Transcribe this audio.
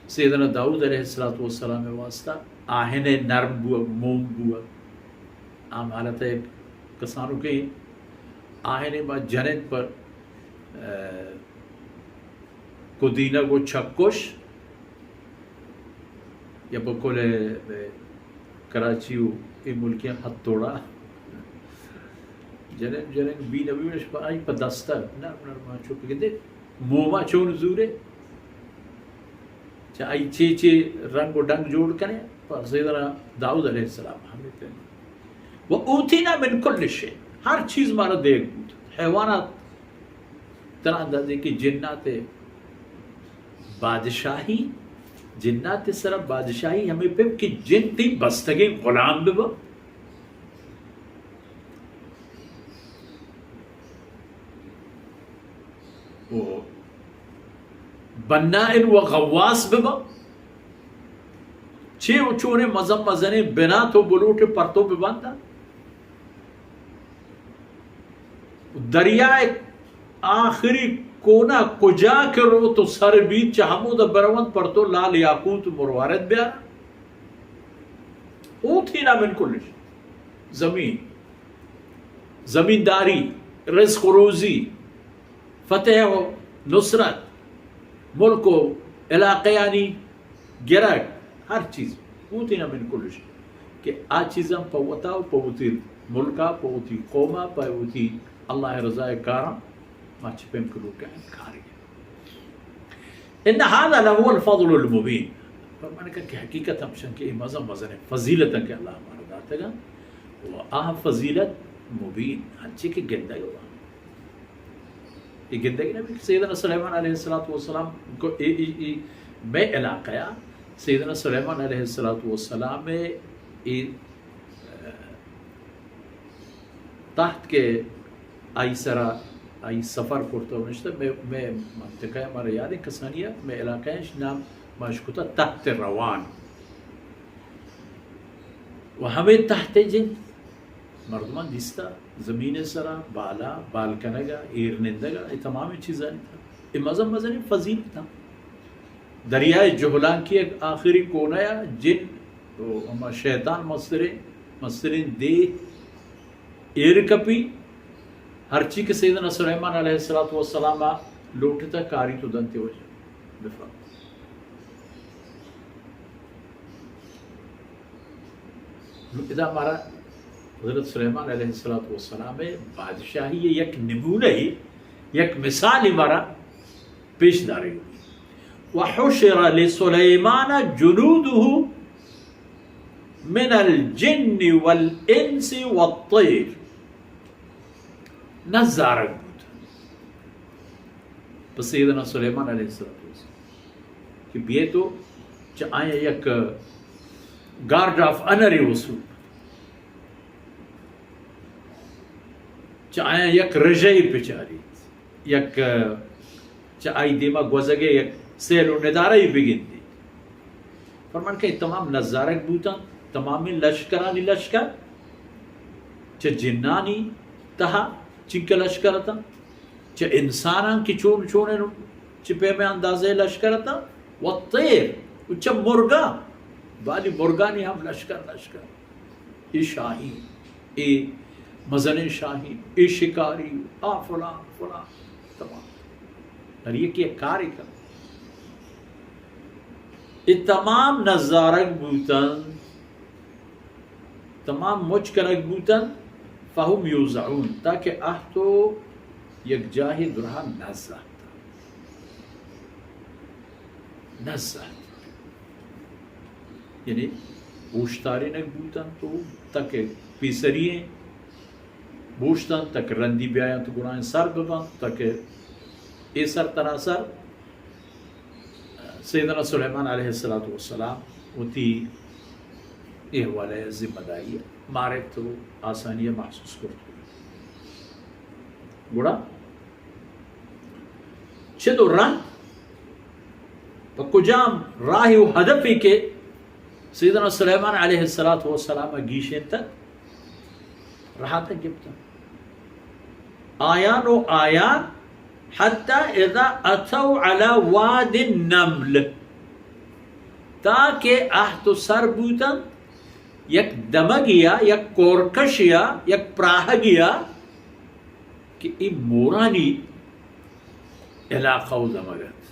سیدنا داؤد علیہ الصلوۃ والسلام ءِ واسطہ آہن ءِ نرم بوگ، موم بوگ، عام حالت ءَ کسانوکیں آہن ءَ ما جنت پر، ءَ، کدینگ و چکش یا بکل کراچی و اے ملکیں ہتوڑا جنن جنن بی نبی وش پہ آئی پہ دستر نرم نرم چک گندے موما چون زورے چہ آئی چے چے رنگ و ڈنگ جوڑ کنے پہ سیدنا داؤد علیہ السلام ہمیں پہ و اوتینا من کل شے ہر چیز مارا دیگ بود حیوانات ترا اندازے کہ جنات بادشاہی، جنات سرا بادشاہی ہمیں پہ کہ جن تئی بستگیں غلام بہ با۔ و بناء و غواص بہ با۔ چے و چونے مزن مزنیں بنا تو بلوٹ پر تو بہ بندا۔ دریائے آخری کونا کجا کہ روت و سر بیت چہ ہمودا برونت پر تو لال یاقوت و مروارد بیار۔ اوتینا من کلش زمین، زمینداری، رزق و روزی، فتح و نصرت، ملک و علاقیانی گرگ، ہر چیز اوتینا من کلش کہ آ چیزاں پہ وتا و پہ وتی ملکا، پہ وتی قوما، پہ وتی اللہ رضا کاراں ما چہ پیم کلوکیں کاری۔ ان هذا لهو الفضل المبین۔ فرمانے کہ حقیقت ہمشن کہ اے مزن مزن فضیلتاں کہ اللہ مارا داتگا و آ فضیلت مبین ہنچے کہ گندگ وا۔ اے گندگ نہ کہ سیدنا سلیمان علیہ الصلوۃ والسلام کو اے، اے، اے مئے علاقہ سیدنا سلیمان علیہ الصلوۃ والسلام اے تحت کہ آئی سرا آئی سفر کرتا و نشتا، مئے، مئے منطقہ مارا یاد ہے کسانی ہے، مئے علاقہ ہے، نام ماشکتا تحت روان۔ و ہمیں تحت جن مردمان دیستا، زمین سرا، بالا، بال کنگا، ایر نندگا، اے تمام چیزانی تھا۔ اے مزن مزن فضیلت تھا۔ دریائے جہلانکی ایک آخری کونہ یا جن و ہما شیطان مسترین، مسترین دے ایر کپی، ہرچی کہ سیدنا سلیمان علیہ الصلوۃ والسلام لوٹتا کاری تو دنتے وجہ بفرم۔ ادا مارا حضرت سلیمان علیہ الصلوۃ والسلام بادشاہی یک نمونہ، یک مثال مارا پیش دارے۔ وحشر لسلیمان جنوده من الجن والانس والطیر۔ نظارگ بوت پہ سیدنا سلیمان علیہ الصلوۃ والسلام کہ بیئے تو چہ آیا یک گارڈ آف انر وصول، چہ آیا یک رژہ پچاری، یک چہ آئی دیما گوزگے یک سیل و ندارہ بگندی۔ فرمان کہ تمام نظارگ بوتن، تمام لشکرانی لشکر، چہ جنانی تہا چنکہ لشکر اتن، چہ انسانان کہ چون چون انت، چہ پیمیں اندازہ لشکر اتن، و طیر، و چہ مرگان، بالی مرگانی ہم لشکر لشکر۔ اے شاہین، اے مزنیں شاہین، اے شکاری، آ فلان، فلان، تمام۔ ہر یکی یک کارے کن۔ اے تمام نظارگ بوتن، تمام مچ کنگ بوتن، فهم یوزعون، تاکہ آ تو یک جاہے درہا نزات۔ نزات۔ یعنی اوشتارینگ بوتن تو تک پیسری ہیں، بوشتن تک رندی بیاینت گناہیں سر ببنت تک اے سر تنا سر۔ سیدنا سلیمان علیہ الصلوۃ والسلام وتی اے حوالہ ذمہ داری مارت و آسانی محسوس کرت۔ گڑا چد و رند پہ کجام راہ و ہدفے کہ سیدنا سلیمان علیہ الصلوۃ والسلام گیشینتگ، رہاتگ گپتن۔ آیان و آیان، حتی اذا اتوا علی واد النمل۔ تاکہ آ تو سر بوتن یک دمگیا، یک کورکشیا، یک پراہگیا کہ ای مورانی علاقہ و دمگ ات۔